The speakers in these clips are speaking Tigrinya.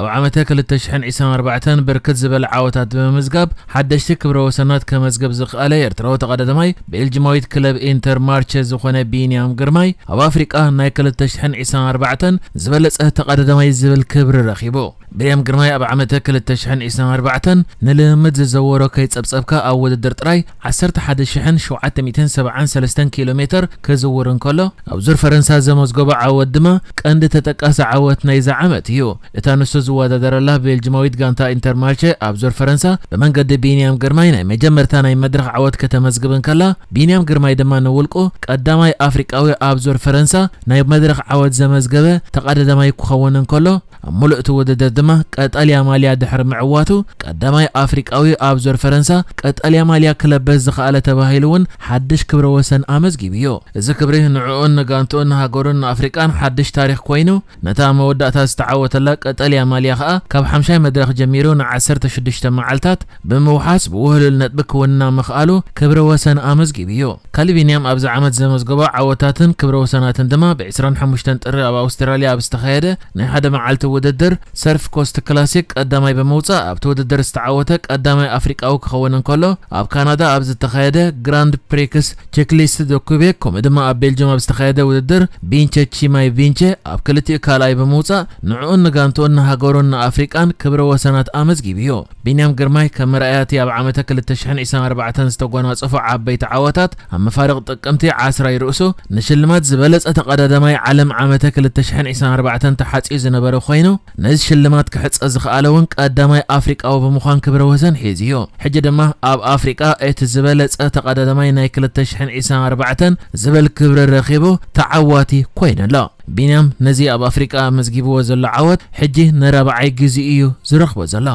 ኣብ ዓመተ ክልተ ሽሕን ዕስራን ኣርባዕተን ብርክት ዝበለ ዓወታት ብምምዝጋብ ሓደሽቲ ክብረ ወሰናት ከመዝገብ ዝኽኣለ ኤርትራዊ ተቐዳዳማይ ቤልጅማዊት ክለብ ኢንተር ማርቸ ዝኾነ ቢንያም ግርማይ ኣብ ኣፍሪቃ ናይ ክልተ ሽሕን ዕስራን ኣርባዕተን ዝበለጸ ተቐዳዳማይ ዝብል ክብሪ ረኺቡ። ቢንያም ግርማይ ኣብ ዓመተ ክልተ ሽሕን ዕስራን ኣርባዕተን ንልምምድ ዝዘወሮ ከይጸብጸብካ ኣብ ውድድር ጥራይ ዓሰርተ ሓደ ሽሕን ሸውዓተ ሚእትን ሰብዓን ሰለስተን ኪሎ ሜተር ክዝውር እንከሎ፣ ኣብ ዙር ፈረንሳ ዘመዝገቦ ዓወት ድማ ቀንዲ ተጠቃሲ ዓወት ናይዚ ዓመት እዩ። እታ ንሱ ዝወዳደረላ ቤልጅማዊት ጋንታ ኢንተርማርቸ ኣብ ዙር ፈረንሳ ብመንገዲ ቢንያም ግርማይ ናይ መጀመርታ ናይ መድረኽ ዓወት ከተመዝግብ እንከላ፣ ቢንያም ግርማይ ድማ ንውልቁ ቀዳማይ ኣፍሪቃዊ ኣብ ዙር ፈረንሳ ናይ መድረኽ ዓወት ዘመዝገበ ተቐዳዳማይ ክኸውን እንከሎ፣ ኣብ ሙሉእ እቲ ውድድር ድማ ቀጠልያ ማልያ ድሕሪ ምዕዋቱ ቀዳማይ ኣፍሪቃዊ ኣብ ዙር ፈረንሳ ቀጠልያ ማልያ ክለበስ ዝኸኣለ ተባሂሉ እውን ሓድሽ ክብረ ወሰን ኣመዝጊቡ እዩ። እዚ ክብሪ ንዕኡን ንጋንትኡን ንሃገሩን ንኣፍሪቃን ሓድሽ ታሪኽ ኮይኑ፣ ነታ መወዳእታ ዝተዓወተላ ቀጠልያ ማልያ ከኣ ካብ ሓምሻይ መድረኽ ጀሚሩ ንዓሰርተ ሽዱሽተ መዓልታት ብምውሓስ ብውህሉል ነጥቢ ክውንና ምኽኣሉ ክብረ ወሰን ኣመዝጊቡ እዩ። ካልእ ቢንያም ኣብዚ ዓመት ዘመዝገቦ ዓወታትን ክብረ ወሰናትን ድማ ብ ዕስራን ሓሙሽተን ጥሪ ኣብ ኣውስትራልያ ኣብ ዝተኻየደ ናይ ሓደ መዓልቲ ውድድር ሰርፍ ኮስት ክላሲክ ቀዳማይ ብምውጻእ ኣብቲ ውድድር ዝተዓወተ ቀዳማይ ኣፍሪቃዊ ክኸውን እንከሎ፣ ኣብ ካናዳ ኣብ ዝተኻየደ ግራንድ ፕሪክስ ቼክሊስት ዶ ኩቤክ ከምኡ ድማ ኣብ ቤልጅየም ኣብ ዝተኻየደ ውድድር ቢንቸ ቺማይ ቪንቸ ኣብ ክልቲኡ ካልኣይ ብምውጻእ ንዕኡን ንጋንትኡን ንሃገሩን ንኣፍሪቃን ክብረ ወሰናት ኣመዝጊቡ እዩ። ቢንያም ግርማይ ከም መርኣያ እቲ ኣብ ዓመተ ክልተ ሽሕን ዕስራን ኣርባዕተን ዝተጎናጸፎ ዓበይቲ ዓወታት ኣብ መፋርቕ ጥቅምቲ ዓስራይ ርእሱ ንሽልማት ዝበለጸ ተቐዳዳማይ ዓለም ዓመተ ክልተ ሽሕን ዕስራን ኣርባዕተን ተሓጽዩ ዝነበረ ኮይኑ፣ ነዚ ሽልማት ክሕጸ ዝኸኣለ እውን ቀዳማይ ኣፍሪቃዊ ብምዃን ክብረ ወሰን ሒዙ እዩ። ሕጂ ድማ ኣብ ኣፍሪቃ እቲ ዝበለጸ ተቐዳዳማይ ናይ ክልተ ሽሕን ዕስራን ኣርባዕተን ዝብል ክብሪ ረኺቡ ተዓዋቲ ኮይኑ ኣሎ። ቢንያም ነዚ ኣብ ኣፍሪቃ ኣመዝጊብዎ ዘሎ ዓወት ሕጂ ንራብዓይ ግዜ እዩ ዝረኽቦ ዘሎ።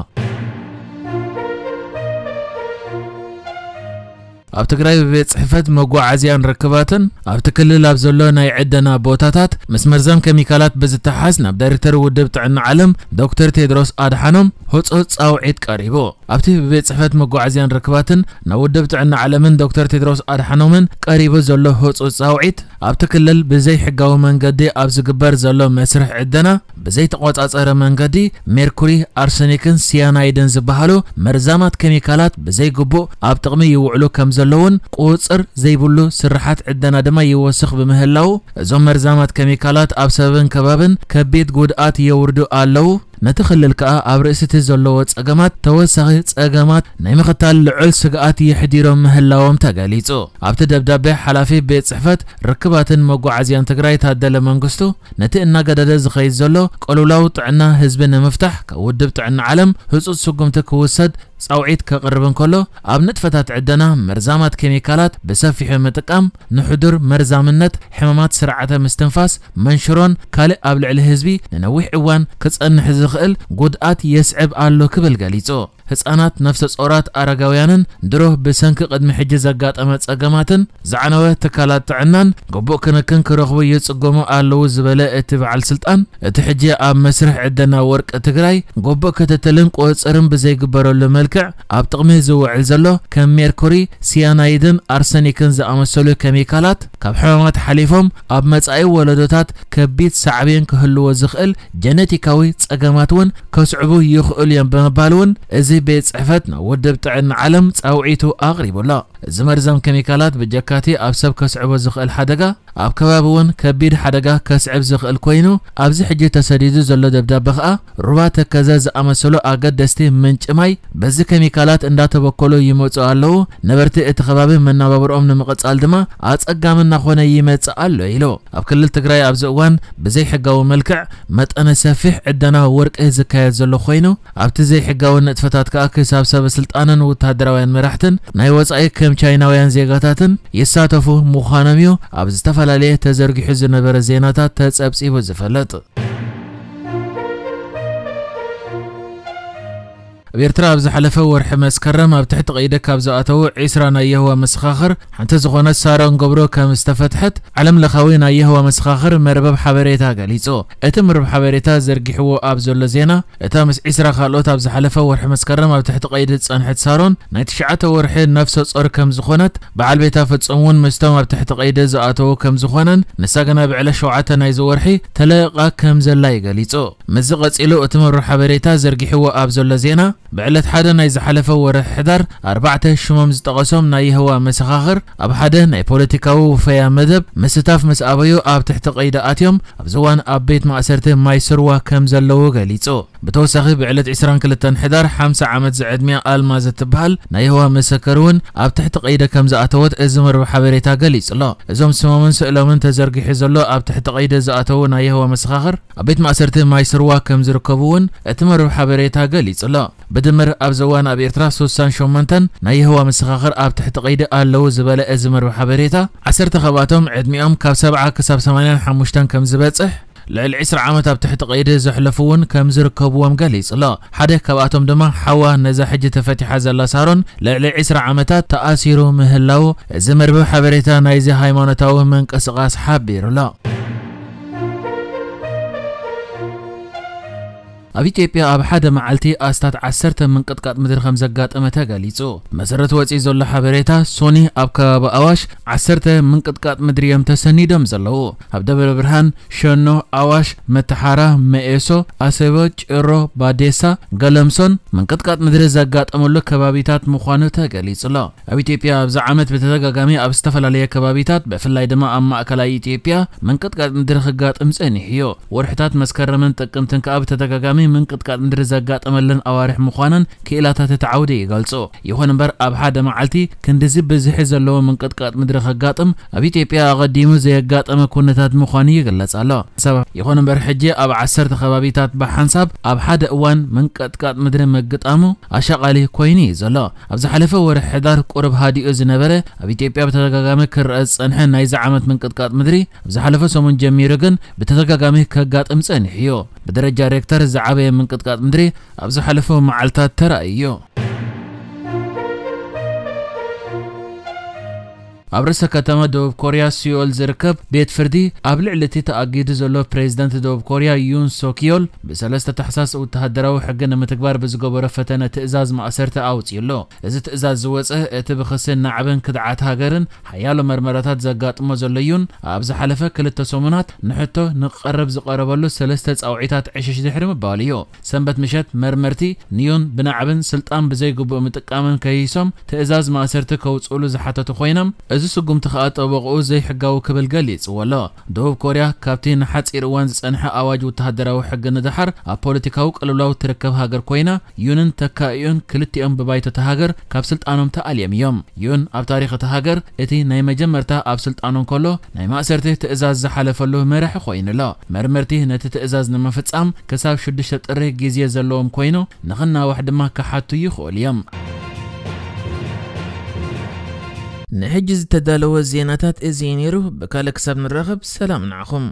ኣብ ትግራይ ብቤት ጽሕፈት መጓዓዝያን ርክባትን ኣብቲ ክልል ኣብ ዘሎ ናይ ዕደና ቦታታት ምስ መርዛም ኬሚካላት ብዝተሓዝ ናብ ዳይሬክተር ውድብ ጥዕና ዓለም ዶክተር ቴድሮስ ኣድሓኖም ህጹጽ ጻውዒት ቀሪቡ። ኣብቲ ብቤት ጽሕፈት መጓዓዝያን ርክባትን ናብ ውድብ ጥዕና ዓለምን ዶክተር ቴድሮስ ኣድሓኖምን ቀሪቡ ዘሎ ህጹጽ ጻውዒት፣ ኣብቲ ክልል ብዘይሕጋዊ መንገዲ ኣብ ዝግበር ዘሎ መስርሕ ዕደና ብዘይተቖጻጸረ መንገዲ ሜርኩሪ፣ ኣርሰኒክን ሲያናይድን ዝበሃሉ መርዛማት ኬሚካላት ብዘይግቡእ ኣብ ጥቕሚ ይውዕሉ ከም ዘለውን ቁጽር ዘይብሉ ስርሓት ዕደና ድማ ይወስኽ ብምህላው፣ እዞም መርዛማት ኬሚካላት ኣብ ሰብን ከባብን ከቢድ ጉድኣት የውርዱ ኣለዉ። ነቲ ክልል ከኣ ኣብ ርእሲ እቲ ዘለዎ ጸገማት ተወሳኺ ጸገማት ናይ ምኽታል ልዑል ስግኣት የሕዲሮም ምህላዎም ተገሊጹ። ኣብቲ ደብዳቤ ሓላፊ ቤት ጽሕፈት ርክባትን መጓዓዝያን ትግራይ ታደለ መንግስቱ፣ ነቲ እናገደደ ዝኸይድ ዘሎ ቅልውላው ጥዕና ህዝቢ ንምፍታሕ ካብ ውድብ ጥዕና ዓለም ህጹጽ ስጉምቲ ክውሰድ ጻውዒት ከቕርብ እንከሎ፣ ኣብ ንጥፈታት ዕደና መርዛማት ኬሚካላት ብሰፊሑ ምጥቃም ንሕዱር መርዛምነት ሕማማት ስርዓተ ምስትንፋስ፣ መንሽሮን ካልእ ኣብ ልዕሊ ህዝቢ ንነዊሕ እዋን ክጸንሕ ዝኽእል ጉድኣት የስዕብ ኣሎ ክብል ገሊጹ። ህጻናት፣ ነፍሰ ጾራት፣ ኣረጋውያንን ድሮ ብሰንኪ ቅድሚ ሕጂ ዘጋጠመ ጸገማትን ዝዓነወ ትካላት ጥዕናን ግቡእ ክንክን ክረኽቡ ይጽገሙ ኣለዉ ዝበለ እቲ በዓል ስልጣን፣ እቲ ሕጂ ኣብ መስርሕ ዕደና ወርቂ ትግራይ ግቡእ ክትትልን ቁጽጽርን ብዘይግበረሉ መልክዕ ኣብ ጥቕሚ ዝውዕል ዘሎ ከም ሜርኩሪ፣ ሲያናይድን ኣርሰኒክን ዝኣመሰሉ ኬሚካላት ካብ ሕማማት ሓሊፎም ኣብ መጻኢ ወለዶታት ከቢድ ሳዕቤን ክህልዎ ዝኽእል ጀነቲካዊ ጸገማት እውን ከስዕቡ ይኽእሉ እዮም ብምባል እውን እዚ ቤት ጽሕፈት ናብ ውድብ ጥዕና ዓለም ጻውዒቱ ኣቕሪቡ ኣሎ። እዚ መርዛም ኬሚካላት ብጀካቲ ኣብ ሰብ ከስዕቦ ዝኽእል ሓደጋ፣ ኣብ ከባቢ እውን ከቢድ ሓደጋ ከስዕብ ዝኽእል ኮይኑ፣ ኣብዚ ሕጂ ተሰዲዱ ዘሎ ደብዳበ ከኣ ሩባ ተከዘ ዝኣመሰሉ ኣገደስቲ ምንጪ ማይ በዚ ኬሚካላት እንዳተበከሉ ይመጹ ኣለዉ። ነበርቲ እቲ ከባቢ መነባብርኦም ንምቕጻል ድማ ኣጸጋሚ እናኾነ ይመጽእ ኣሎ ኢሉ። ኣብ ክልል ትግራይ ኣብዚ እዋን ብዘይሕጋዊ መልክዕ መጠነ ሰፊሕ ዕደና ወርቂ ዝካየድ ዘሎ ኮይኑ፣ ኣብቲ ዘይሕጋዊ ንጥፈታት ከኣ ክሳብ ሰበ ስልጣንን ወተሃደራውያን መራሕትን ናይ ወጻኢ ከም ቻይናውያን ዜጋታትን ይሳተፉ ምዃኖም እዩ ኣብ ዝተፈላለየ ተዘርጊሑ ዝነበረ ዜናታት ተጸብጺቡ ዝፈልጥ። ኣብ ኤርትራ ኣብ ዝሓለፈ ወርሒ መስከረም ኣብ ትሕቲ ቀይዲ ካብ ዝኣተዉ ዒስራ ናይ የህዋ መሰኻኽር ሓንቲ ዝኾነት ሳሮን ገብሩ ከም ዝተፈትሐት ዓለም ለኻዊ ናይ የህዋ መሰኻኽር መርበብ ሓበሬታ ገሊጹ። እቲ መርበብ ሓበሬታ ዘርጊሕዎ ኣብ ዘሎ ዜና፣ እታ ምስ ዒስራ ካልኦት ኣብ ዝሓለፈ ወርሒ መስከረም ኣብ ትሕቲ ቀይዲ ዝጸንሐት ሳሮን ናይ ትሽዓተ ወርሒ ነፍሰ ጾር ከም ዝኾነት በዓል ቤታ ፍጹም እውን ምስቶም ኣብ ትሕቲ ቀይዲ ዝኣተዉ ከም ዝኾነን ንሳ ግና ብዕለት ሸውዓተ ናይዚ ወርሒ ተለቂቓ ከም ዘላ እዩ ገሊጹ። ምስዚ ቀጺሉ እቲ መርበብ ሓበሬታ ዘርጊሕዎ ኣብ ዘሎ ዜና፣ ብዕለት ሓደ ናይ ዝሓለፈ ወርሒ ሕዳር ኣርባዕተ ሽሞም ዝጠቐሶም ናይ የህዋ መሰኻኽር ኣብ ሓደ ናይ ፖለቲካዊ ውፈያ መደብ ምስታፍ ምስ ኣበዩ ኣብ ትሕቲ ቀይዲ ኣትዮም ኣብዚ እዋን ኣብ ቤት ማእሰርቲ ማይ ስርዋ ከም ዘለዉ ገሊጹ። ብተወሳኺ ብዕለት ዒስራን ክልተን ሕዳር ሓምሳ ዓመት ዝዕድሚያ ኣልማዝ እትበሃል ናይ የህዋ መሰከር እውን ኣብ ትሕቲ ቀይዲ ከም ዝኣተወት እዚ መርበብ ሓበሬታ ገሊጹ ኣሎ። እዞም ስሞምን ስእሎምን ተዘርጊሑ ዘሎ ኣብ ትሕቲ ቀይዲ ዝኣተዉ ናይ የህዋ መሰኻኽር ኣብ ቤት ማእሰርቲ ማይ ስርዋ ከም ዝርከቡ እውን እቲ መርበብ ሓበሬታ ገሊጹ ኣሎ። ብድምር ኣብዚ እዋን ኣብ ኤርትራ ስሳን ሸሞንተን ናይ የህዋ መሰኻኽር ኣብ ትሕቲ ቀይዲ ኣለዉ ዝበለ እዚ መርበብ ሓበሬታ፣ ዓሰርተ ካብኣቶም ዕድሚኦም ካብ ሰብዓ ክሳብ ሰማንያን ሓሙሽተን ከም ዝበጽሕ፣ ልዕሊ ዒስራ ዓመት ኣብ ትሕቲ ቀይዲ ዘሕለፉ እውን ከም ዝርከብዎም ገሊጹ ኣሎ። ሓደ ካብኣቶም ድማ ሓዋ ነዛ ሕጂ ተፈቲሓ ዘላ ሳሮን ልዕሊ ዒስራ ዓመታት ተኣሲሩ ምህላዉ እዚ መርበብ ሓበሬታ ናይዚ ሃይማኖታዊ ምንቅስቓስ ሓቢሩ ኣሎ። ኣብ ኢትዮጵያ ኣብ ሓደ መዓልቲ ኣስታት ዓሰርተ ምንቅጥቃጥ ምድሪ ከም ዘጋጠመ ተገሊጹ። መሰረት ወጺኡ ዘሎ ሓበሬታ፣ ሶኒ ኣብ ከባቢ ኣዋሽ ዓሰርተ ምንቅጥቃጥ ምድሪ እዮም ተሰኒዶም ዘለዉ። ኣብ ደብረ ብርሃን፣ ሸኖ፣ ኣዋሽ፣ መተሓራ፣ መኤሶ፣ ኣሰቦ፣ ጭሮ፣ ባዴሳ፣ ገለምሶን ምንቅጥቃጥ ምድሪ ዘጋጠመሉ ከባቢታት ምዃኑ ተገሊጹ ኣሎ። ኣብ ኢትዮጵያ ኣብዚ ዓመት ብተደጋጋሚ ኣብ ዝተፈላለየ ከባቢታት፣ ብፍላይ ድማ ኣብ ማእከላይ ኢትዮጵያ፣ ምንቅጥቃጥ ምድሪ ክጋጥም ጸኒሑ እዩ። ወርሕታት መስከረምን ጥቅምትን ከኣ ብተደጋጋሚ ምንቅጥቃጥ ምድሪ ዘጋጠመለን ኣዋርሕ ምዃነን ክኢላታት እቲ ዓውዲ ይገልጹ። ይኹን እምበር፣ ኣብ ሓደ መዓልቲ ክንድዚ ብዝሒ ዘለዎ ምንቅጥቃጥ ምድሪ ከጋጥም ኣብ ኢትዮጵያ ኣቐዲሙ ዘየጋጠመ ኩነታት ምዃኑ ይግለጽ ኣሎ። ሰብ-፣ ይኹን እምበር፣ ሕጂ ኣብ ዓሰርተ ከባቢታት ብሓንሳብ ኣብ ሓደ እዋን ምንቅጥቃጥ ምድሪ ምግጣሙ ኣሻቓሊ ኮይኑ እዩ ዘሎ። ኣብ ዝሓለፈ ወርሒ ሕዳር ቁሩብ ሃዲኡ ዝነበረ፣ ኣብ ኢትዮጵያ ብተደጋጋሚ ክረአ ዝጸንሐ ናይዚ ዓመት ምንቅጥቃጥ ምድሪ፣ ኣብ ዝሓለፈ ሰሙን ጀሚሩ ግን ብተደጋጋሚ ከጋጥም ጸኒሑ እዩ። ብደረጃ ሬክተር ዝዓበየ ምንቅጥቃጥ ምድሪ ኣብ ዝሓለፈ መዓልታት ተራእዩ እዩ። ኣብ ርእሰ ከተማ ደቡብ ኮርያ ሲኦል ዝርከብ ቤት ፍርዲ፣ ኣብ ልዕሊ እቲ ተኣጊዱ ዘሎ ፕሬዚደንት ደቡብ ኮርያ ዩን ሶክ ዮል ብሰለስተ ታሕሳስ ወተሃደራዊ ሕጊ ንምትግባር ብዝገበሮ ፈተነ ትእዛዝ ማእሰርቲ ኣውጺኡ ኣሎ። እዚ ትእዛዝ ዝወጸ እቲ ብክሲ ናዕብን ክድዓት ሃገርን ሓያሎ መርመራታት ዘጋጥሞ ዘሎ ዩን፣ ኣብ ዝሓለፈ ክልተ ሰሙናት ንሕቶ ንክቐርብ ዝቐረበሉ ሰለስተ ጻውዒታት ዕሽሽ ድሕሪ ምባሉ እዩ። ሰንበት ምሸት መርመርቲ ንዩን ብናዕብን ስልጣን ብዘይግቡእ ምጥቃምን ከይሶም ትእዛዝ ማእሰርቲ ከውጽእሉ ዝሓተቱ ኮይኖም፣ እዚ ስጉምቲ ከኣ ጠበቕኡ ዘይሕጋዊ ክብል ገሊጽዎ ኣሎ። ደቡብ ኮርያ ካብቲ ንሓጺር እዋን ዝጸንሐ ኣዋጅ ወተሃደራዊ ሕጊ ንደሓር ኣብ ፖለቲካዊ ቅልውላው ትርከብ ሃገር ኮይና፣ ዩንን ተካኢኡን ክልቲኦም ብባይቶ እታ ሃገር ካብ ስልጣኖም ተኣልዮም እዮም። ዩን ኣብ ታሪኽ እታ ሃገር እቲ ናይ መጀመርታ ኣብ ስልጣኑ እንከሎ ናይ ማእሰርቲ ትእዛዝ ዝሓለፈሉ መራሒ ኮይኑ ኣሎ። መርመርቲ ነቲ ትእዛዝ ንምፍጻም ክሳብ ሽዱሽተ ጥሪ ግዜ ዘለዎም ኮይኑ፣ ንኽናዋሕ ድማ ክሓቱ ይኽእሉ እዮም። ንሕጂ ዝተዳለወ ዜናታት እዚ እዩ ነይሩ። ብካልእ ክሳብ ንራኸብ፣ ሰላም ንዓኹም።